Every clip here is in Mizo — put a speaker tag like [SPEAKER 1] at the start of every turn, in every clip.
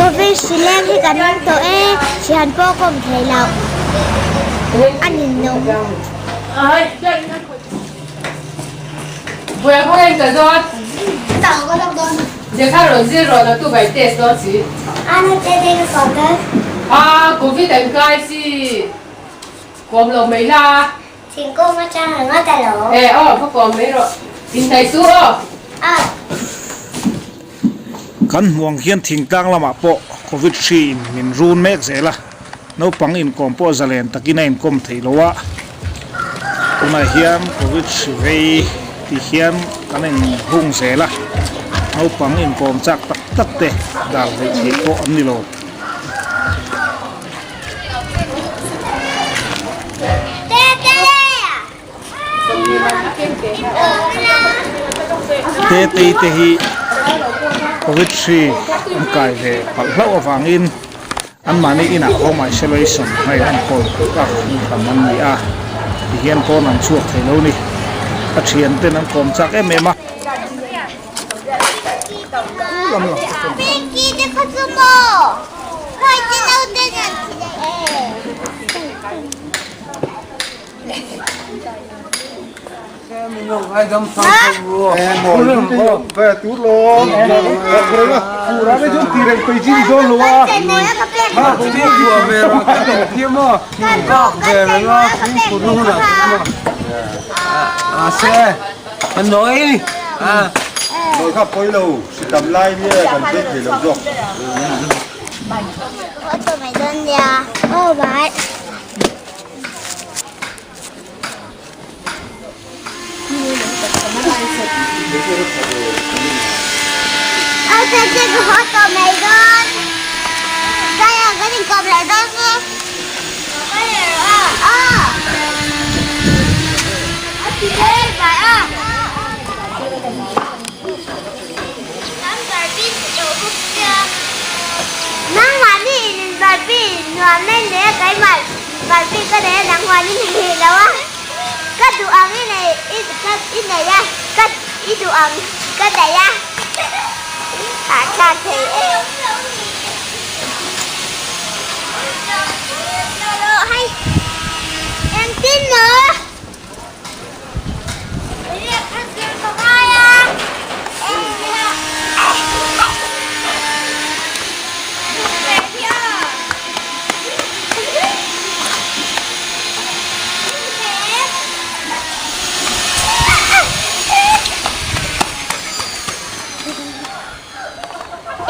[SPEAKER 1] Covid hri leng hi kan awm tawh e, thian pawh ka awm thei lo a ninawm. Thingkung atang ringawt a lo.
[SPEAKER 2] E aw, va kawm mai rawh. Intai su aw.
[SPEAKER 1] A.
[SPEAKER 3] Kan hmuang hian thingtlang lamah pawh Covid hri in min run mek zel a, naupang inkawm pawh zalen takin a inkawm theih lo a, tunah hian Covid hri vei ti hian kan inhung zel a, naupang inkawm chak tak tak te dal hleih theih pawh an ni lo. Tetei te hi Covid hri an kai ve palh hlauh avangin anmahni inah home isolation hmai an kawl a hram an ni a tihian pawn an chhuak thei lo ni a thianten an kawm chak em em a.
[SPEAKER 1] Ka duh ang i nei i ka i nei a ka i duh ang ka nei a hahthlak thei em. Hei engtin maw lehkha zir ka ngai a.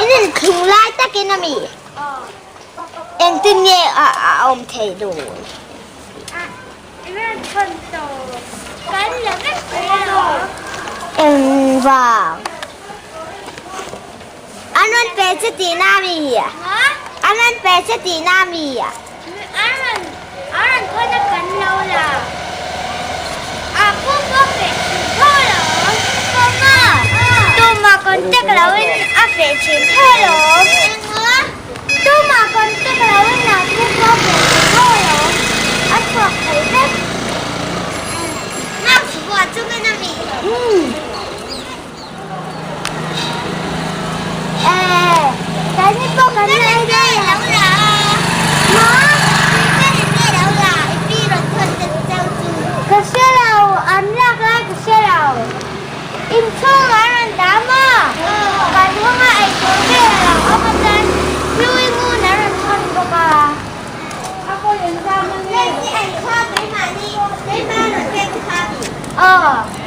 [SPEAKER 1] In inchhung lai takin a mi engtin nge a awm thei dun? Engvang? An rawn pe che tihna a mi? An rawn pe che tihna a mi?
[SPEAKER 4] An rawn an rawn thawn a kan lo la. A pum pawh feh thin tho lo.
[SPEAKER 1] Mama, tumah contact lo in a feh thin tho lo.
[SPEAKER 4] Enga?
[SPEAKER 1] Tumah contact lo in a pum pawh feh thin tho lo. A chhuak thei vek. Mask vuah chungin a mi? Ka hre lo, an lak lai ka hre lo. Inchhung an rawn dah maw? Kan hunga eitur vel a lo awm a chuan hlui ngun an rawn thawn bawk a. Aw.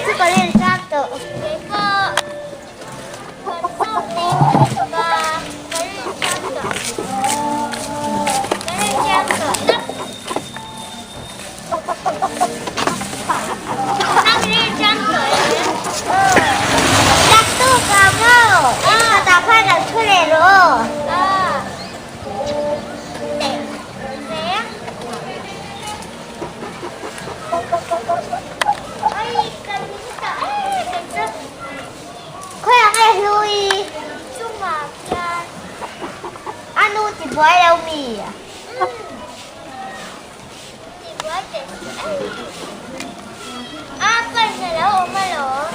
[SPEAKER 1] chu ka rin chak tawh. Keipawh kan zawk ding ka ka rin chak tawh. Ka rin chak tawh tak. Nang rin chak tawh em? Naktuk ah maw khatah khan an thu leh rawh aw. Khawiah nge hlui chungah khian a nu ti buai lo mi? Ti buai teh a pan a lo awm alawm.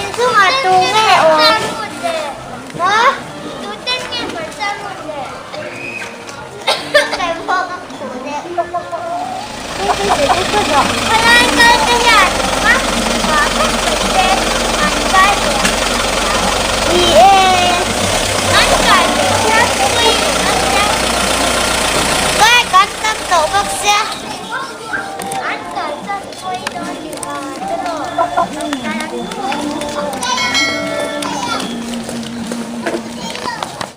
[SPEAKER 1] Inchungah tu nge awm? Maw? Tuten nge hmarcha run le? Khalai kal te hian mask vuah vek mai se an kai ve ang tih ka hlau. Ni e, an kai ve hian pui a nia. Kai kan tam tawh bawk sia. An kai chuan pui dawn tih ka tiraw.